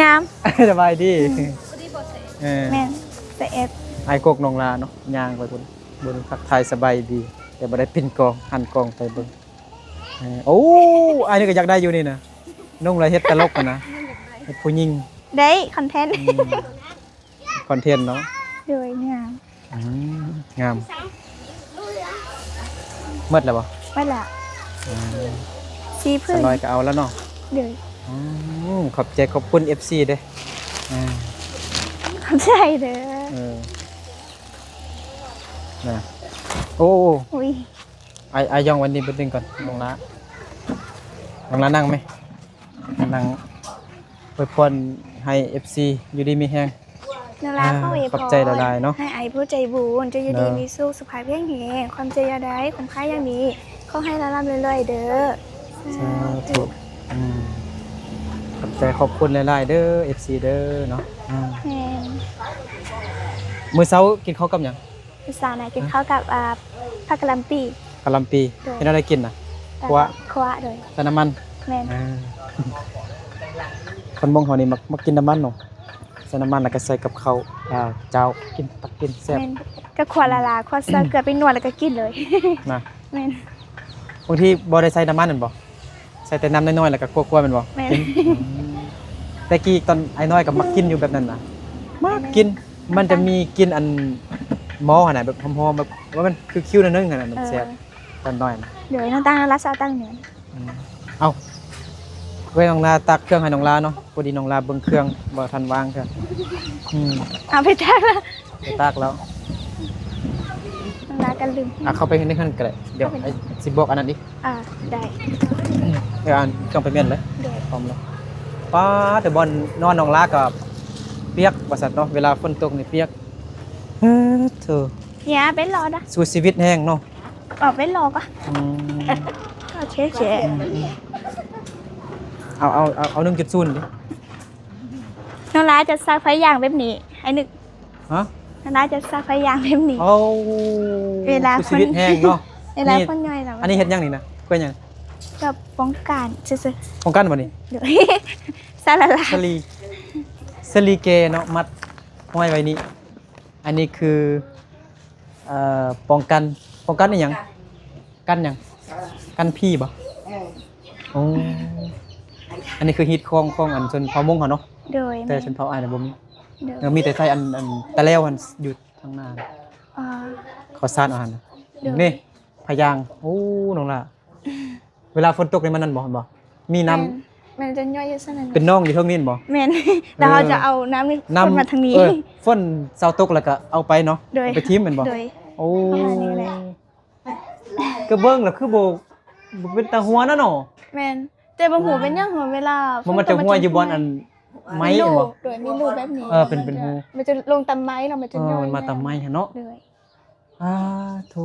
ງາມ ສະບາຍດີ ອືມ ເອີ ແມ່ນ ສະເອັດ ອ້າຍກົກນ້ອງຫຼ້າເນາະ ຍ່າງໄປພຸ້ນ ເບິ່ງທັກທາຍສະບາຍດີ ແຕ່ບໍ່ໄດ້ປິ່ນກ້ອງ ຫັນກ້ອງໄປເບິ່ງ ເອີ ໂອ້ ອ້າຍນີ້ກໍຢາກໄດ້ຢູ່ນີ້ນະ ນຸ່ງແລ້ວເຮັດຕະຫຼົກຫັ້ນນະ ເຮັດຜູ້ຍິງ ໄດ້ຄອນເທັນ ອືມ ຄອນເທັນເນາະ ໂດຍ ງາມ ອືມ ງາມ ໝົດແລ້ວບໍ່? ໝົດແລ້ວ ອືມ ສີ່ຜືນ ສາວນ້ອຍກໍເອົາແລ້ວເນາະ ໂດຍ ອືມ ຂອບໃຈຂອບຄຸນເອັຟຊີເດີ້ ອືມ ຂອບໃຈເດີ້ ເອີ ນະ ໂອ້ ອຸ້ຍ ອ້າຍ ອ້າຍຍ່ອງໄວ້ນີ້ບຶດໜຶ່ງກ່ອນ ນ້ອງຫຼ້າ ນ້ອງຫຼ້ານັ່ງໄໝ? ນັ່ງອວຍພອນໃຫ້ເອັຟຊີຢູ່ດີມີແຮງ ນ້ອງຫຼ້າ ອ່າ ຂໍອວຍພອນ ຂອບໃຈຫຼາຍໆເນາະ ໃຫ້ອ້າຍຜູ້ໃຈບຸນ ຈົ່ງຢູ່ດີ ເນາະ ມີສຸກ ສຸຂະພຽງແຮງ ຄວາມເຈັບຢ່າໄດ້ ຄວາມໄຂ້ຢ່າມີ ຂໍໃຫ້ລ່ຳໆລວຍໆເດີ້ ສາທຸ ສາທຸ ອືມ ຂອບໃຈຂອບຄຸນຫຼາຍໆເດີ້ ເອັຟຊີເດີ້ເນາະ ອືມ ແມ່ນ ມື້ເຊົ້າກິນເຂົ້າກັບຫຍັງ? ມື້ເຊົ້ານະ ກິນເຂົ້າກັບ ອ່າ ຜັກກະຫຼ່ຳປີ ກະຫຼ່ຳປີ ໂດຍ ເຮັດແນວໃດກິນນະ? ຂົ້ວ ຂົ້ວ ໂດຍ ໃສ່ນ້ຳມັນ ແມ່ນ ອ່າ ຄົນມົ້ງເຮົານີ້ມັກ ມັກກິນນ້ຳມັນເນາະ ໃສ່ນ້ຳມັນ ແລ້ວກໍໃສ່ກັບເຂົ້າ ອ່າ ເຈົ້າ ກິນ ຕັກກິນແຊບ. ແມ່ນ ກໍຂົ້ວລະລາ ຂົ້ວເສື້ອເກືອ ແປ້ງນົວ ແລ້ວກໍກິນເລີຍນະ. ແມ່ນ ບາງທີບໍ່ໄດ້ໃສ່ນ້ຳມັນແມ່ນບໍ່? ໃສ່ແຕ່ນ້ຳນ້ອຍໆ ແລ້ວກໍຂົ້ວໆ ແມ່ນບໍ່? ແມ່ນ ກິນ. ອືມ ແຕ່ກີ້ຕອນອ້າຍນ້ອຍກໍມັກກິນຢູ່ແບບນັ້ນນະ ມັກກິນ. ມັນຈະມີກິ່ນອັນໝໍ້ຫັ້ນນະ ແບບຫອມໆ ແບບວ່າມັນຄິວໆ ໜ້ອຍໜຶ່ງຫັ້ນນະ ມັນແຊບ. ເອີ ຕອນນ້ອຍນະ. ໂດຍ ນ້ອງຕັ້ງລາຊາວຕັ້ງເໜືອ. ອືມ ເອົ້າ ເອື້ອຍນ້ອງລາຕັກເຄື່ອງໃຫ້ນ້ອງລາເນາະ. ພໍດີນ້ອງລາເບິ່ງເຄື່ອງບໍ່ທັນວາງເທື່ອ. ອືມ ເອົາໄປຕັກແລ້ວ ໄປຕັກແລ້ວ. ນ້ອງລາກໍລືມ. ອ່ະ ເຂົ້າໄປໃນຫັ້ນກໍໄດ້. ດຽວ ເຂົ້າໄປ ຊິບອກອັນນັ້ນອີກ. ອ່າ ໄດ້. ເອີ ອັນຕ້ອງໄປແມ່ນເລີຍ. ໂດຍ ພ້ອມແລ້ວ. ປ້າ ແຕ່ບ່ອນນອນນ້ອງລາກໍປຽກວ່າຊັ້ນເນາະ ເວລາຝົນຕົກນີ້ປຽກ. ເອີ ໂທ້ ເນຍ ເປັນຫຼໍດະ ສູ້ຊີວິດແຮງເນາະ. ອອກໄປລໍກໍ ອືມ ໂອເຄ ອືມ ເອົາ ເອົາ ເອົາ ເອົາ ໜຶ່ງຈຸດສູນ ດິ. ນ້ອງລາຈະໃສ່ໄຟຢ່າງແບບນີ້ ໃຫ້ນຶກ. ຮະ? ນ້ອງລາຈະໃສ່ໄຟຢ່າງແບບນີ້. ໂອ້ ເວລາ ສູ້ຊີວິດແຮງເນາະ. ເວລາ ນີ້ ຄົນຍ່ອຍລະ ອັນນີ້ເຮັດຫຍັງນີ້ນະ? ເພື່ອຫຍັງ? ກໍປ້ອງກັນຊື່ໆ. ປ້ອງກັນບໍ່ນີ້? ໂດຍ ສາລະລາ ສະລີ ສະລີເກເນາະ ມັດຫ້ອຍໄວ້ນີ້. ອັນນີ້ຄື ເອີ ປ້ອງກັນ ປ້ອງກັນອີ່ຫຍັງ? ກັນຫຍັງ? ກັນຜີບໍ່? ເອີ ໂອ້ ອັນນີ້ຄືຮີດຄອງຂອງອັນຊົນເຜົ່າມົ້ງເຮົາເນາະ. ໂດຍ ແຕ່ ແມ່ນ ຊົນເຜົ່າອາຍບໍ່ມີ. ໂດຍ ເອີ ມີແຕ່ໃຊ້ອັນ ອັນຕະແລ້ວຫັ້ນຢູ່ທາງໜ້າ. ອໍ ເຂົາສານເອົາຫັ້ນ. ໂດຍ ນີ້ພະຍາງ. ໂອ້ ນ້ອງຫຼ້າ ເວລາຝົນຕົກນີ້ມັນນັ້ນບໍ່ ເຫັນບໍ່? ມີນ້ຳ ແມ່ນ ມັນຈະຍ້ອຍຢູ່ຊັ້ນນັ້ນ ເປັນໜອງຢູ່ເທິງນີ້ແມ່ນບໍ່? ແມ່ນ ແລ້ວເຮົາຈະເອົານ້ຳນີ້ ນ້ຳ ພົ່ນມາທາງນີ້. ເອີ ຝົນເຊົ້າຕົກແລ້ວກໍເອົາໄປເນາະ. ໂດຍ ໄປຖິ້ມແມ່ນບໍ່? ໂດຍ ໂອ້ ປະມານນີ້ແຫຼະ. ກໍເບິ່ງແລ້ວຄືບໍ່ ບໍ່ເປັນຕາຫົວນະເນາະ. ແມ່ນ ແຕ່ບໍ່ຮູ້ເປັນຫຍັງ ເວລາ ມັນ ມັນຈະຫົວຢູ່ບ່ອນອັນໄມ້ແມ່ນບໍ່? ໂດຍ ມີຮູແບບນີ້. ເອີ ເປັນ ເປັນຮູ ມັນຈະລົງຕາມໄມ້ເນາະ ມັນຈະ ເອີ ຍ້ອຍ ມັນມາຕາມໄມ້ຫັ້ນເນາະ. ໂດຍ ອາ ໂທ້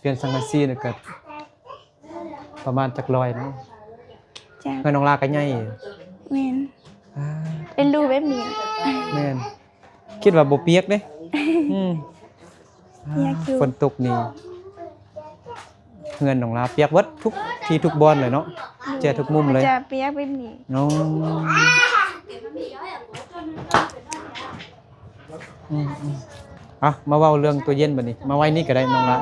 ປ່ຽນສັງກະສີນີ້ກໍປະມານຈັກຮ້ອຍເນາະ. ເຮືອນນ້ອງຫຼ້າກໍໃຫຍ່. ແມ່ນ ອາ ເປັນຮູແບບນີ້. ແມ່ນ ຄິດວ່າບໍ່ປຽກເດ້. ອືມ ປຽກຢູ່ ຝົນຕົກນີ້ ເຮືອນນ້ອງຫຼ້າປຽກເບິດທຸກທີ່ທຸກບ່ອນເລີຍເນາະ. ແຈະທຸກມຸມເລີຍ ຈະປຽກແບບນີ້. ໂອ້ ອືມໆ ອ່ະ ມາເວົ້າເລື່ອງຕູ້ເຢັນບັດນີ້ ມາໄວ້ນີ້ກໍໄດ້ນ້ອງຫຼ້າ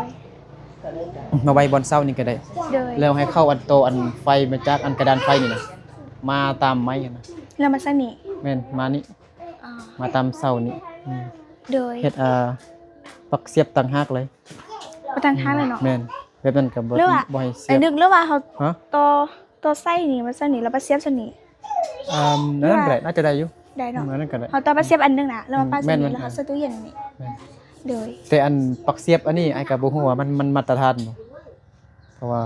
ມາໄວ້ບ່ອນເຊົານີ້ກໍໄດ້. ໂດຍ ແລ້ວໃຫ້ເຂົ້າອັນໂຕອັນໄຟມາຈາກອັນກະດານໄຟນີ້ນະ ມາຕາມໄມ້ຫັ້ນນະ. ແລ້ວມາໃສ່ນີ້? ແມ່ນ ມານີ້ ອໍ ມາຕາມເສົານີ້. ອືມ ໂດຍ ເຮັດ ເອີ ປັກສຽບຕ່າງຫາກເລີຍ. ເອົາຕ່າງຫາກເລີຍເນາະ. ອືມ ແມ່ນ ແບບນັ້ນກໍບໍ່ ຫຼືວ່າ ບໍ່ໃຫ້ສຽບ ນຶກ ຫຼືວ່າເຮົາ ຮະ? ຕໍ່ ຕໍ່ໃສ່ນີ້ມາໃສ່ນີ້ ແລ້ວມາສຽບໃສ່ນີ້. ອືມ ນັ້ນກໍໄດ້ ໜ້າຈະໄດ້ຢູ່. ໄດ້ເນາະ ອືມ ນັ້ນກໍໄດ້. ເຮົາຕໍ່ມາສຽບອັນໜຶ່ງນະ ແລ້ວມາປະໃສ່ນີ້ ອືມ ແມ່ນໆ ແລ້ວເຮົາໃສ່ຕູ້ເຢັນນີ້. ແມ່ນ ໂດຍ ແຕ່ອັນປັກສຽບອັນນີ້ ອ້າຍກໍບໍ່ຮູ້ວ່າມັນ ມັນມາດຕະຖານບໍ່ ເພາະວ່າ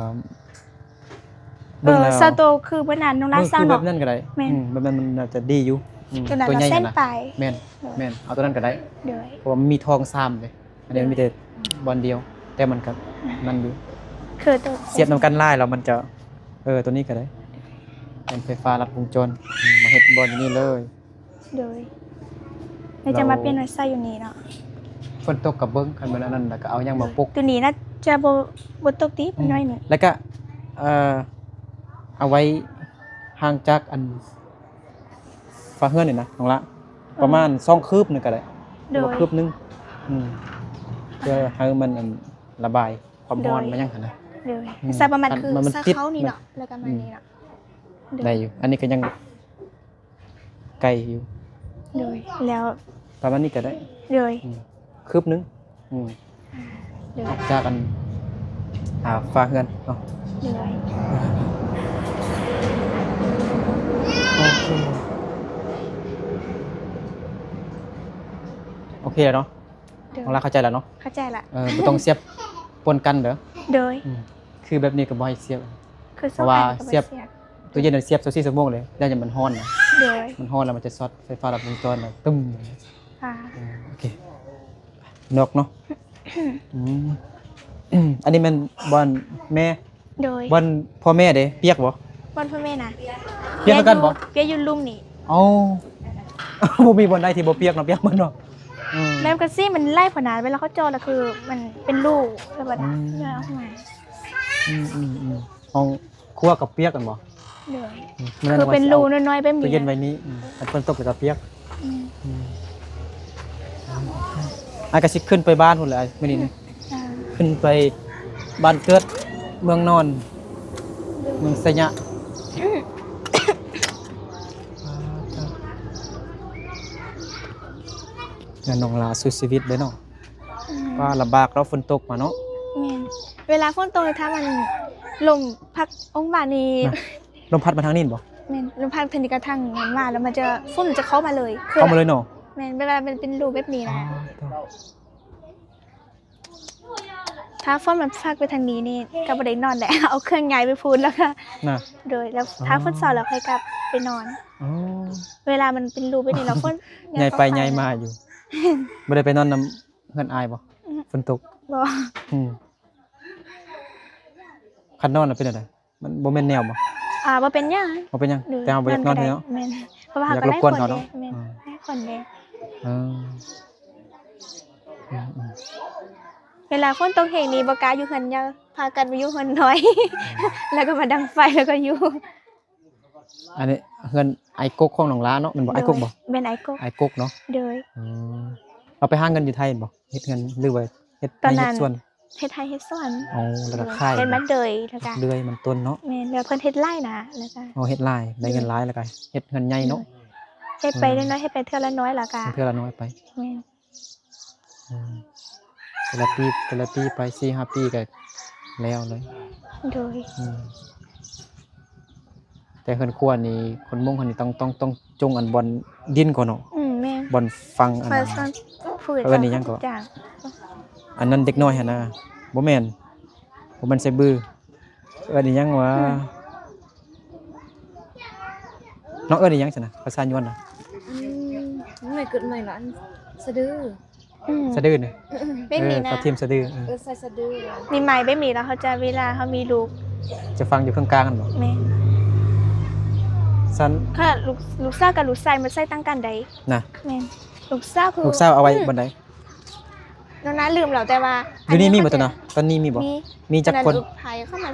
ເບິ່ງແລ້ວ ເອີ ສ່ວນໂຕຄືເພິ່ນອັນນ້ອງຫຼ້າເຊົາເນາະ. ແບບນັ້ນກໍໄດ້. ແມ່ນ ອືມ ແບບນັ້ນມັນໜ້າຈະດີຢູ່. ອືມ ໂຕນັ້ນ ໂຕໃຫຍ່ ລະເສັ້ນ ຫັ້ນນະ ປາຍ. ແມ່ນ ໂດຍ ແມ່ນ ເອົາໂຕນັ້ນກໍໄດ້. ໂດຍ ເພາະວ່າມັນມີທອງຊາມເດ້ ອັນນີ້ມັນມີແຕ່ບ່ອນດຽວ ແຕ່ມັນກໍນັ້ນຢູ່. ຄືໂຕສຽບນຳກັນຫຼາຍແລ້ວມັນຈະ ເອີ ໂຕນີ້ກໍໄດ້ ເປັນໄຟຟ້າລັດວົງຈອນ. ອືມ ມາເຮັດບ່ອນຢູ່ນີ້ເລີຍ. ໂດຍ ແລ້ວຈະມາປ່ຽນມາໃສ່ຢູ່ນີ້ເນາະ. ຝົນຕົກກໍເບິ່ງ ຄັນແມ່ນອັນນັ້ນແລ້ວກໍເອົາຫຍັງມາປົກ. ໂດຍ ໂຕນີ້ໜ້າຈະບໍ່ ບໍ່ຕົກຕິ ອືມ ໜ້ອຍໜຶ່ງ. ແລ້ວກໍ ເອີ ເອົາໄວ້ຫ່າງຈາກອັນຝາເຮືອນນີ້ນະນ້ອງຫຼ້າ ເອີ ປະມານສອງຄືບໜຶ່ງກໍໄດ້. ໂດຍ ຫຼືວ່າຄືບໜຶ່ງ. ອືມ ເພື່ອໃຫ້ມັນອັນລະບາຍຄວາມຮ້ອນ ໂດຍ ມາຫຍັງຫັ້ນນະ. ໂດຍ ອືມ ໃສ່ປະມານຄື ມັນ ມັນ ໃສ່ ຕິດ ເຂົ້ານີ້ເນາະ ແລ້ວກໍມາ ອືມ ນີ້ເນາະ. ໂດຍ ໄດ້ຢູ່ ອັນນີ້ກໍຍັງ ໄກຢູ່. ໂດຍ ແລ້ວປະມານນີ້ກໍໄດ້. ໂດຍ ອືມ ຄືບໜຶ່ງ. ອືມ ໂດຍ ຈາກອັນ ອ່າ ຝາເຮືອນເນາະ. ໂດຍ ໂອເຄ ໂອເຄແລ້ວເນາະ. ໂດຍ ນ້ອງຫຼ້າເຂົ້າໃຈແລ້ວເນາະ? ເຂົ້າໃຈລະ. ເອີ ບໍ່ຕ້ອງສຽບປົນກັນເດີ. ໂດຍ ອືມ ຄືແບບນີ້ກໍບໍ່ໃຫ້ສຽບ ຄື ເພາະວ່າສຽບຕູ້ເຢັນສຽບຊາວສີ່ຊົ່ວໂມງເລີຍ ຢ້ານມັນຮ້ອນນະ. ໂດຍ ມັນຮ້ອນແລ້ວມັນຈະຊັອດໄຟຟ້າລັດວົງຈອນນະ ຕຶ້ມ. ອ່າ ເອີ ໂອເຄ ນອກເນາະ. ອືມ ອັນນີ້ແມ່ນບ່ອນແມ່. ໂດຍ ບ່ອນພໍ່ແມ່ເດ້ ປຽກບໍ່? ບ່ອນພໍ່ແມ່ນະ ປຽກຄືກັນບໍ່? ປຽກຢູ່ລຸ່ມນີ້. ເອົ້າ ບໍ່ມີບ່ອນໃດທີ່ບໍ່ປຽກເນາະ ປຽກໝົດເນາະ. ອືມ ແບບກະຊິມັນໄຫຼພະນະ ເວລາເຂົາເຈາະລະຄືມັນເປັນຮູແບບວ່າ ອືມ ເວລາເອົາມາ. ອືມໆໆ ຫ້ອງຄົວກໍປຽກກັນບໍ່? ໂດຍ ອືມ ຄືເປັນຮູນ້ອຍໆແບບນີ້ ຕູ້ເຢັນໄວ້ນີ້ ອືມ ຄັນຝົນຕົກແລ້ວກໍປຽກ ອືມ ອືມ ອ້າຍກໍຊິຂຶ້ນໄປບ້ານພຸ້ນແຫຼະ ມື້ນີ້ ອືມ ຂຶ້ນໄປບ້ານເກີດ ເມືອງນອນ ເມືອງໄຊຍະ ເຮືອນນ້ອງຫຼ້າສູ້ຊີວິດເດ້ເນາະ ອືມ ວ່າລຳບາກເນາະ ຝົນຕົກມາເນາະ ແມ່ນ ເວລາຝົນຕົກນີ້ ຖ້າມັນລົມພັດອົງບານີ້ ລົມພັດມາທາງນີ້ບໍ? ແມ່ນ ລົມພັດທາງນີ້ກັບທາງນັ້ນມາ ແລ້ວມັນຈະ ຝົນຈະເຂົ້າມາເລີຍ ເຂົ້າມາເລີຍເນາະ ແມ່ນ ເວລາມັນເປັນຮູແບບນີ້ນະ ອໍ ຖ້າຝົນມັນພັດໄປທາງນີ້ນີ້ ກໍບໍ່ໄດ້ນອນແຫຼະ ເອົາເຄື່ອງຍ້າຍໄປພຸ້ນ ແລ້ວກໍ ນະ ໂດຍ ແລ້ວ ອໍ ຖ້າຝົນເຊົາແລ້ວຄ່ອຍກັບໄປນອນ ອໍ ເວລາມັນເປັນຮູແບບນີ້ແລ້ວ ຝົນ ຍ້າຍໄປຍ້າຍມາຢູ່ ບໍ່ໄດ້ໄປນອນນຳເຮືອນອ້າຍບໍ? ອືມ ຝົນຕົກ ບໍ່ ອືມ ຄັນນອນລະເປັນແນວໃດ? ມັນບໍ່ແມ່ນແນວບໍ່? ອ່າ ບໍ່ເປັນຫຍັງ ບໍ່ເປັນຫຍັງ ໂດຍ ແຕ່ເຮົາບໍ່ຢາກນອນເນາະ ແມ່ນ ເພາະວ່າເຮົາກໍໄດ້ຄົນເດ້ ແມ່ນ ເອີ ໄດ້ຄົນເດ້ ເອີ ອືມໆ ເວລາຝົນຕົກແຮງນີ້ບໍ່ກ້າຢູ່ເຮືອນໃຫຍ່ ພາກັນໄປຢູ່ເຮືອນນ້ອຍ ອືມ ແລ້ວກໍມາດັງໄຟ ແລ້ວກໍຢູ່ ອັນນີ້ເຮືອນອ້າຍກົກຂອງນ້ອງຫຼ້າເນາະ ແມ່ນບໍ່? ໂດຍ ອ້າຍກົກບໍ່? ແມ່ນອ້າຍກົກ ອ້າຍກົກເນາະ ໂດຍ ອືມ ເຮົາໄປຫາເງິນຢູ່ໄທແມ່ນບໍ່? ເຮັດເຮືອນ ຫຼືວ່າເຮັດໄຮ່ເຮັດສວນ? ເຮັດໄຮ່ເຮັດສວນ ອໍ ແລ້ວກໍຂາຍ ເຮັດມັນເດືອຍ ແລ້ວກໍເດືອຍມັນຕົ້ນເນາະ ແມ່ນ ແລ້ວເພິ່ນເຮັດໄລ່ນະ ແລ້ວກໍ ອໍ ເຮັດໄລ່ ໄດ້ເງິນຫຼາຍ ແລ້ວກໍເຮັດເຮືອນໃຫຍ່ເນາະ ເຮັດໄປ ອືມ ນ້ອຍໆ ເຮັດໄປເທື່ອລະນ້ອຍ ແລ້ວກໍເທື່ອລະນ້ອຍໄປ ແມ່ນ ອືມ ແຕ່ລະປີ ແຕ່ລະປີໄປ ສີ່ຫ້າປີກໍແລ້ວເລີຍ ໂດຍ ອືມ ແຕ່ເຮືອນຄົວນີ້ ຄົນມົ້ງເຮົານີ້ຕ້ອງ ຕ້ອງ ຕ້ອງ ຈົ່ງອັນບ່ອນດິນກ່ອນເນາະ ອືມ ແມ່ນ ບ່ອນຝັງອັນນັ້ນ ເອີ້ນອີ່ຫຍັງເກາະ ອັນນັ້ນເດັກນ້ອຍຫັ້ນນະ ບໍ່ແມ່ນ ບໍ່ແມ່ນໃສ່ບື ເອີ້ນອີ່ຫຍັງຫວາ ອືມ ນ້ອງເອີ້ນອີ່ຫຍັງຊັ້ນນະ ພາສາຍວນນະ ອືມ ນ້ອງໃໝ່ເກີດໃໝ່ລະ ອັນສະດື ອືມ ສະດືນະ ອືມ ເປັນນີ້ນະ ເອີ ປະທີມສະດື ເອີ ເອີ ໃສ່ສະດື ມີໄມ້ແບບນີ້ແລ້ວເຮົາຈະ ເວລາເຮົາມີລູກ ຈະຝັງຢູ່ເຄິ່ງກາງຫັ້ນບໍ? ແມ່ນ ຊັ້ນ ຖ້າລູກ ລູກສາວກັບລູກຊາຍມັນໃສ່ຕ່າງກັນໃດ໋ ນະ ແມ່ນ ລູກສາວຄື ລູກສາວເອົາໄວ້ ອືມ ບ່ອນໃດ? ນ້ອງນາລືມແລ້ວ ແຕ່ວ່າ ຢູ່ນີ້ມີບໍ່ ອັນນີ້ ຕອນນະ ຕອນນີ້ມີບໍ່? ມີ ມີຈັກຄົນ? ຕອນນັ້ນລູກໃຜເຂົ້າມາ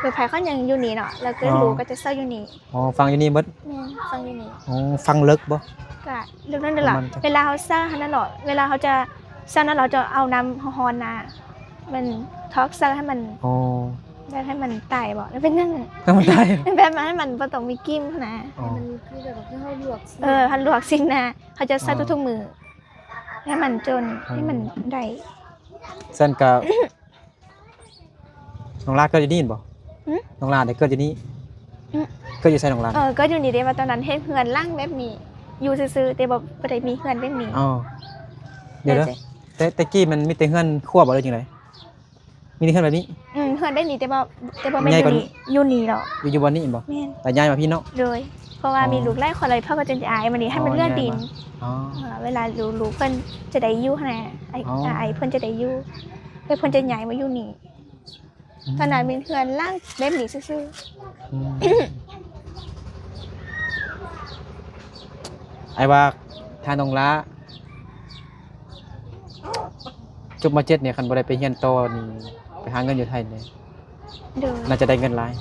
ລູກໃຜເຂົາຍັງຢູ່ນີ້ເນາະ ແລ້ວກໍ ອໍ ລູກກໍຈະໃສ່ຢູ່ນີ້ ອໍ ຝັງຢູ່ນີ້ເບິດ ແມ່ນ ຝັງຢູ່ນີ້ ອໍ ຝັງເລິກບໍ່? ກະເລິກນັ້ນແຫຼະ ປະມານ ເວລາເຮົາໃສ່ຫັ້ນນະເນາະ ເວລາເຮົາຈະໃສ່ນັ້ນ ເຮົາຈະເອົານ້ຳຮ້ອນນະ ມັນຖອກໃສ່ໃຫ້ມັນ ອໍ ແບບໃຫ້ມັນຕາຍບໍ ຫຼືເປັນຫຍັງ ໃຫ້ມັນຕາຍ ແບບໃຫ້ມັນບໍ່ຕ້ອງມີກິ່ນຫັ້ນນະ ອໍ ໃຫ້ມັນຄືແບບວ່າຄືເຮົາລວກຊີ້ນ ເອີ ເຮົາລວກຊີ້ນນະ ເຮົາຈະໃສ່ ອໍ ທຸກໆມື້ ໃຫ້ມັນຈົນ ອືມ ໃຫ້ມັນໄດ້ ຊັ້ນກະ ນ້ອງຫຼ້າເກີດຢູ່ນີ້ແມ່ນບໍ່? ຫຶ? ນ້ອງຫຼ້າໄດ້ເກີດຢູ່ນີ້? ຫຶ? ເກີດຢູ່ໃສນ້ອງຫຼ້າ? ເອີ ເກີດຢູ່ນີ້ເດ້ ວ່າຕອນນັ້ນເຮັດເຮືອນຫຼັງແບບນີ້ ຢູ່ຊື່ໆ ແຕ່ບໍ່ ບໍ່ໄດ້ມີເຮືອນແບບນີ້ ອໍ ດຽວ ແຕ່ ແຕ່ ແຕ່ກີ້ມັນມີແຕ່ເຮືອນຄົວບໍ່ ຫຼືຈັ່ງໃດ? ມີແຕ່ເຮືອນແບບນີ້? ອືມ ເຮືອນແບບນີ້ ແຕ່ບໍ່ ແຕ່ບໍ່ແມ່ນຢູ່ນີ້ ຢູ່ນີ້ດອກ ຢູ່ ຢູ່ບ່ອນນີ້ແມ່ນບໍ່? ແມ່ນ ແຕ່ຍ້າຍມາພີ້ເນາະ? ໂດຍ ເພາະວ່າ ອໍ ມີລູກຫຼາຍຄົນ ແລ້ວເພິ່ນກໍຈະຍ້າຍມານີ້ ໃຫ້ມັນເຫຼືອດິນ ອໍ ເອີ ເວລາລູກ ລູກເພິ່ນຈະໄດ້ຢູ່ຫັ້ນນະ ອ້າຍ ອໍ ອ້າຍເພິ່ນຈະໄດ້ຢູ່ ແລ້ວເພິ່ນຈະຍ້າຍມາຢູ່ນີ້ ອືມ ຂະໜາດມີເຮືອນຫຼັງແບບນີ້ຊື່ໆ ອືມ ອ້າຍວ່າ ຖ້ານ້ອງຫຼ້າ ຈົບ ມ.ເຈັດ ນີ້ ຄັນບໍ່ໄດ້ໄປຮຽນຕໍ່ນີ້ ໄປຫາເງິນຢູ່ໄທນີ້ ໂດຍ ໜ້າຈະໄດ້ເງິນຫຼາຍ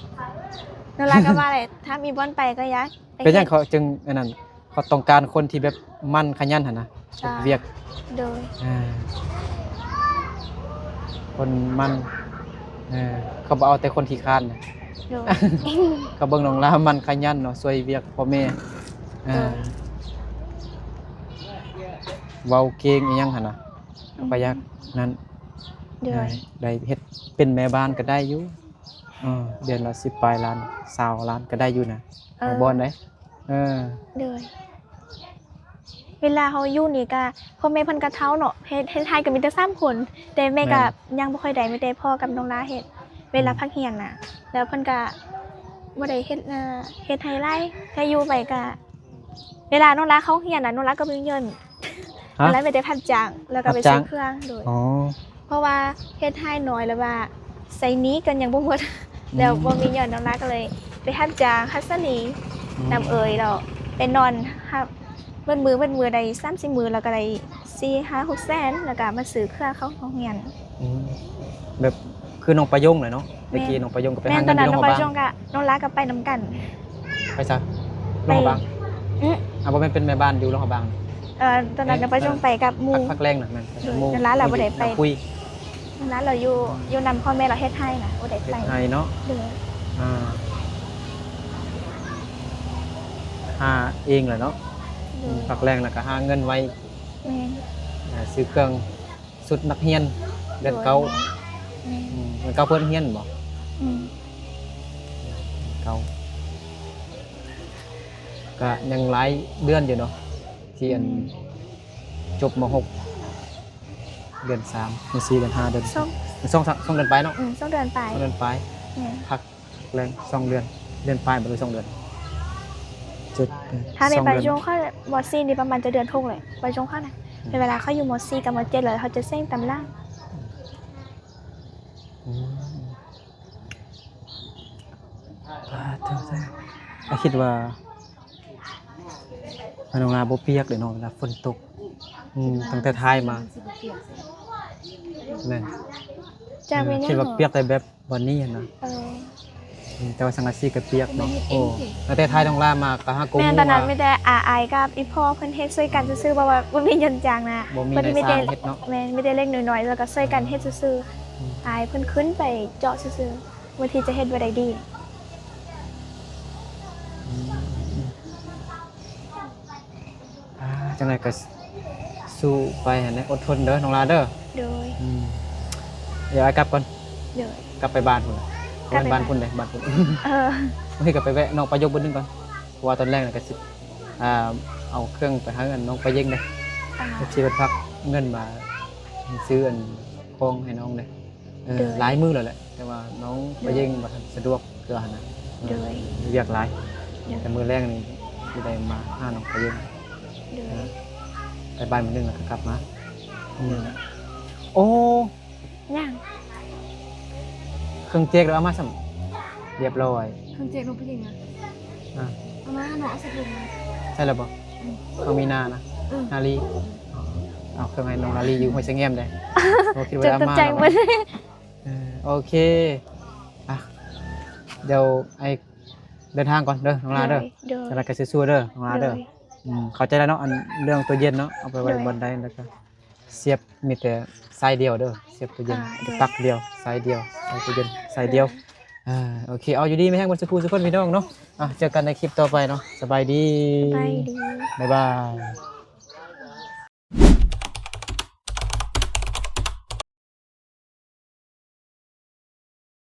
ນ້ອງຫຼ້າກໍວ່າແຫຼະ ຖ້າມີບ່ອນໄປກໍຢາກໄປ ເປັນຫຍັງເຂົາຈຶ່ງອັນນັ້ນ ເຂົາຕ້ອງການຄົນທີ່ແບບໝັ້ນຂະຫຍັນຫັ້ນນະ ເຮັດວຽກ ໂດຍ ອ່າ ຄົນໝັ້ນ ເອີ ເຂົາບໍ່ເອົາແຕ່ຄົນຂີ້ຄ້ານນະ ໂດຍ ເຂົາເບິ່ງນ້ອງຫຼ້າໝັ້ນຂະຫຍັນເນາະ ຊ່ວຍວຽກພໍ່ແມ່ ໂດຍ ອ່າ ເວົ້າເກັ່ງອີ່ຫຍັງຫັ້ນນະ ອືມ ກໍຢາກນັ້ນ ໂດຍ ອ່າ ໄດ້ເຮັດເປັນແມ່ບ້ານກໍໄດ້ຢູ່ ເອີ ເດືອນລະສິບປາຍລ້ານ ຊາວລ້ານກໍໄດ້ຢູ່ນະ ເອີ ຫຼາຍບ່ອນເດ້ ເອີ ໂດຍ ເວລາເຮົາຢູ່ນີ້ກະ ພໍ່ແມ່ເພິ່ນກະເຖົ້າເນາະ ເຮັດ ເຮັດໄຮ່ກະມີແຕ່ສາມຄົນ ແຕ່ແມ່ກະ ແມ່ນ ຍັງບໍ່ຄ່ອຍໄດ້ ມີແຕ່ພໍ່ກັບນ້ອງຫຼ້າເຮັດ ເວລາ ອືມ ພັກຮຽນນະ ແລ້ວເພິ່ນກະບໍ່ໄດ້ເຮັດ ເຮັດໄຮ່ຫຼາຍ ແຕ່ຢູ່ໄປກະ ເວລານ້ອງຫຼ້າເຂົ້າຮຽນນະ ນ້ອງຫຼ້າກະບໍ່ມີເງິນ ຮະ? ນ້ອງຫຼ້າມີແຕ່ຮັບຈ້າງ ແລ້ວກະໄປຊື້ເຄື່ອງ ຮັບຈ້າງ ໂດຍ ອໍ ເພາະວ່າເຮັດໄຮ່ນ້ອຍ ແລ້ວວ່າໃຊ້ໜີ້ກໍຍັງບໍ່ໝົດ ອືມ ແລ້ວບໍ່ມີເງິນ ນ້ອງຫຼ້າກໍເລີຍໄປຮັບຈ້າງຮັດສະໜີ ອືມ ນຳເອື້ອຍ ແລ້ວໄປນອນຮັບ ເບິດມື້ ເບິດມື້ໄດ້ສາມສີ່ມື້ ແລ້ວກໍໄດ້ສີ່ຫ້າຫົກແສນ ແລ້ວກໍມາຊື້ເຄື່ອງເຂົ້າໂຮງຮຽນ ອືມ ແບບ ຄືນ້ອງປາຍົງແຫຼະເນາະ. ແມ່ນ ແຕ່ກີ້ນ້ອງປາຍົງກໍໄປຫາເງິນຢູ່ຫຼວງພະບາງ. ແມ່ນ ຕອນນັ້ນນ້ອງປາຍົງກະ ນ້ອງລາກໍໄປນຳກັນ ໄປໃສ? ຫຼວງພະບາງ. ອື ອາ ບໍ່ແມ່ນເປັນແມ່ບ້ານຢູ່ຫຼວງພະບາງ. ເອີ ຕອນນັ້ນນ້ອງປາຍົງໄປກັບໝູ່ ພັກແລງນະ. ແມ່ນ ໄປກັບໝູ່. ນ້ອງລາລະບໍ່ໄດ້ໄປ ຄຸຍ ນ້ອງລາລະຢູ່ ຢູ່ນຳພໍ່ແມ່ລະເຮັດໄຮ່ນະ ບໍ່ໄດ້ໄປ ເຮັດໄຮ່ເນາະ. ໂດຍ ອ່າ ຫາເອງແຫຼະເນາະ. ໂດຍ ອື ພັກແລງລະກໍຫາເງິນໄວ້. ແມ່ນ ອ່າ ຊື້ເຄື່ອງ ຊຸດນັກຮຽນເດືອນເກົ້າ. ແມ່ນ ອືມ ເດືອນເກົ້າເພິ່ນຮຽນບໍ່? ອືມ ເດືອນເກົ້າ ກະຍັງຫຼາຍເດືອນຢູ່ເນາະ ທີ່ອັນ ແມ່ນ ຈົບ ມ.ຫົກ ເດືອນສາມ ເດືອນສີ່ ເດືອນຫ້າ ເດືອນ ສອງ ສອງ ສອງເດືອນປາຍເນາະ. ອືມ ສອງເດືອນປາຍ ສອງເດືອນປາຍ. ແມ່ນ ພັກ ແລງສອງເດືອນ ເດືອນປາຍບໍ່ ຫຼືສອງເດືອນ ເຈັດ ແປດ ຖ້າແມ່ນປາຍົງເຂົາ ມ.ສີ່ ນີ້ປະມານຈະເດືອນຫົກແຫຼະ ປາຍົງເຂົານະ. ອືມ ເປັນເວລາເຂົາຢູ່ ມ.ສີ່ ກັບ ມ.ເຈັດ ແລ້ວເຂົາຈະເສັງຕຳລາ. ອືມ ປາໂທ້ ອ້າຍຄິດວ່າ ນ້ອງລາບໍ່ປຽກເດ້ເນາະ ເວລາຝົນຕົກ. ອືມ ຕັ້ງແຕ່ຖ່າຍມາ ມັນຊິບໍ່ປຽກໃສ່ ແມ່ນ ຈາກແມ່ນ ເອີ ຫຍັງ ຄິດວ່າປຽກແຕ່ແບບບ່ອນນີ້ຫັ້ນນະ. ເອີ ອືມ ແຕ່ວ່າສັງກະສີກໍປຽກເນາະ. ໂອ້ ຕັ້ງແຕ່ຖ່າຍນ້ອງລາມາກໍຫາກໍ ແມ່ນ ຮູ້ ຕອນນັ້ນ ວ່າ ມີແຕ່ອາ ອ້າຍກັບອີ່ພໍ່ເພິ່ນເຮັດຊ່ວຍກັນ ອືມ ຊື່ໆ ເພາະວ່າບໍ່ມີເງິນຈ້າງນະ. ບໍ່ມີນາຍຊ່າງເຮັດເນາະ. ແມ່ນ ມີແຕ່ເລັກນ້ອຍ ແລ້ວກໍຊ່ວຍກັນເຮັດຊື່ໆ. ອືມ ອ້າຍເພິ່ນຂຶ້ນໄປເຈາະຊື່ໆ ບາງທີຈະເຮັດບໍ່ໄດ້ດີ. ອືມ ອ່າ ຈັ່ງໃດກໍສູ້ໄປຫັ້ນແຫຼະ ອົດທົນເດີນ້ອງລາເດີ. ໂດຍ ອືມ ດຽວອ້າຍກັບກ່ອນ. ໂດຍ ກັບໄປບ້ານພຸ້ນ ບໍ່ແມ່ນບ້ານພຸ້ນເດ້ ບ້ານພຸ້ນ. ເອີ ມື້ນີ້ກໍໄປແວະນ້ອງປາຍົງເບິ່ງໜຶ່ງກ່ອນ ເພາະວ່າຕອນແລງນີ້ກໍຊິ ອ່າ ເອົາເຄື່ອງໄປໃຫ້ອັນນ້ອງປາເຢັງເດ້. ອ່າ ເອັຟຊີເພິ່ນຝາກເງິນມາຊື້ອັນຂອງໃຫ້ນ້ອງເດ້. ເອີ ໂດຍ ຫຼາຍມື້ແລ້ວແຫຼະ ແຕ່ວ່ານ້ອງ ໂດຍ ປາເຢັງບໍ່ທັນສະດວກເທື່ອຫັ້ນນະ. ເອີ ໂດຍ ວຽກຫຼາຍ. ໂດຍ ແຕ່ມື້ແລງນີ້ຊິໄດ້ມາຫານ້ອງປາເຢັງ. ໂດຍ ເອີ ໄປບ້ານມື້ໜຶ່ງແລ້ວກໍກັບມາ. ອືມ ໂດຍ ໂອ້ ຫຍັງ? ເຄື່ອງເຈັກເອົາມາຊ້ຳ ລຽບຮ້ອຍ. ເຄື່ອງເຈັກນ້ອງຜູ້ຍິງນະ? ອ່າ ເອົາມາ ນ້ອງເອົາໃສ່ຖົງມາ. ໃສ່ແລ້ວບໍ່? ອືມ ນ້ອງມີນານະ. ເອີ ນາລີ. ເອົາເຄື່ອງໃຫ້ນ້ອງນາລີຢູ່ຫ້ວຍຊະແງມເດ້. ບໍ່ຄິດວ່າຈະເອົາມາແລ້ວ. ເອີ ໂອເຄ ອ່ະ ດຽວອ້າຍເດີນທາງກ່ອນເດີນ້ອງລາເດີ. ໂດຍ ໂດຍ ຈັ່ງໃດກໍສູ້ໆເດີນ້ອງລາເດີ. ໂດຍ ອືມ ເຂົ້າໃຈແລ້ວເນາະ ອັນເລື່ອງຕູ້ເຢັນເນາະ ເອົາໄປໄວ້ ໂດຍ ບ່ອນໃດ ແລ້ວກໍສຽບມີແຕ່ສາຍດຽວເດີ ສຽບຕູ້ເຢັນ ອ່າ ໂດຍ ປັກດຽວ ສາຍດຽວ ສາຍຕູ້ເຢັນສາຍດຽວ. ໂດຍ ເອີ ໂອເຄ ເອົາ ຢູ່ດີມີແຮງເບິດສູ່ຜູ້ສູ່ຄົນພີ່ນ້ອງເນາະ. ອ່ະ ເຈີກັນໃນຄລິບຕໍ່ໄປເນາະ. ສະບາຍດີ ສະບາຍດີ ບາຍບາຍ.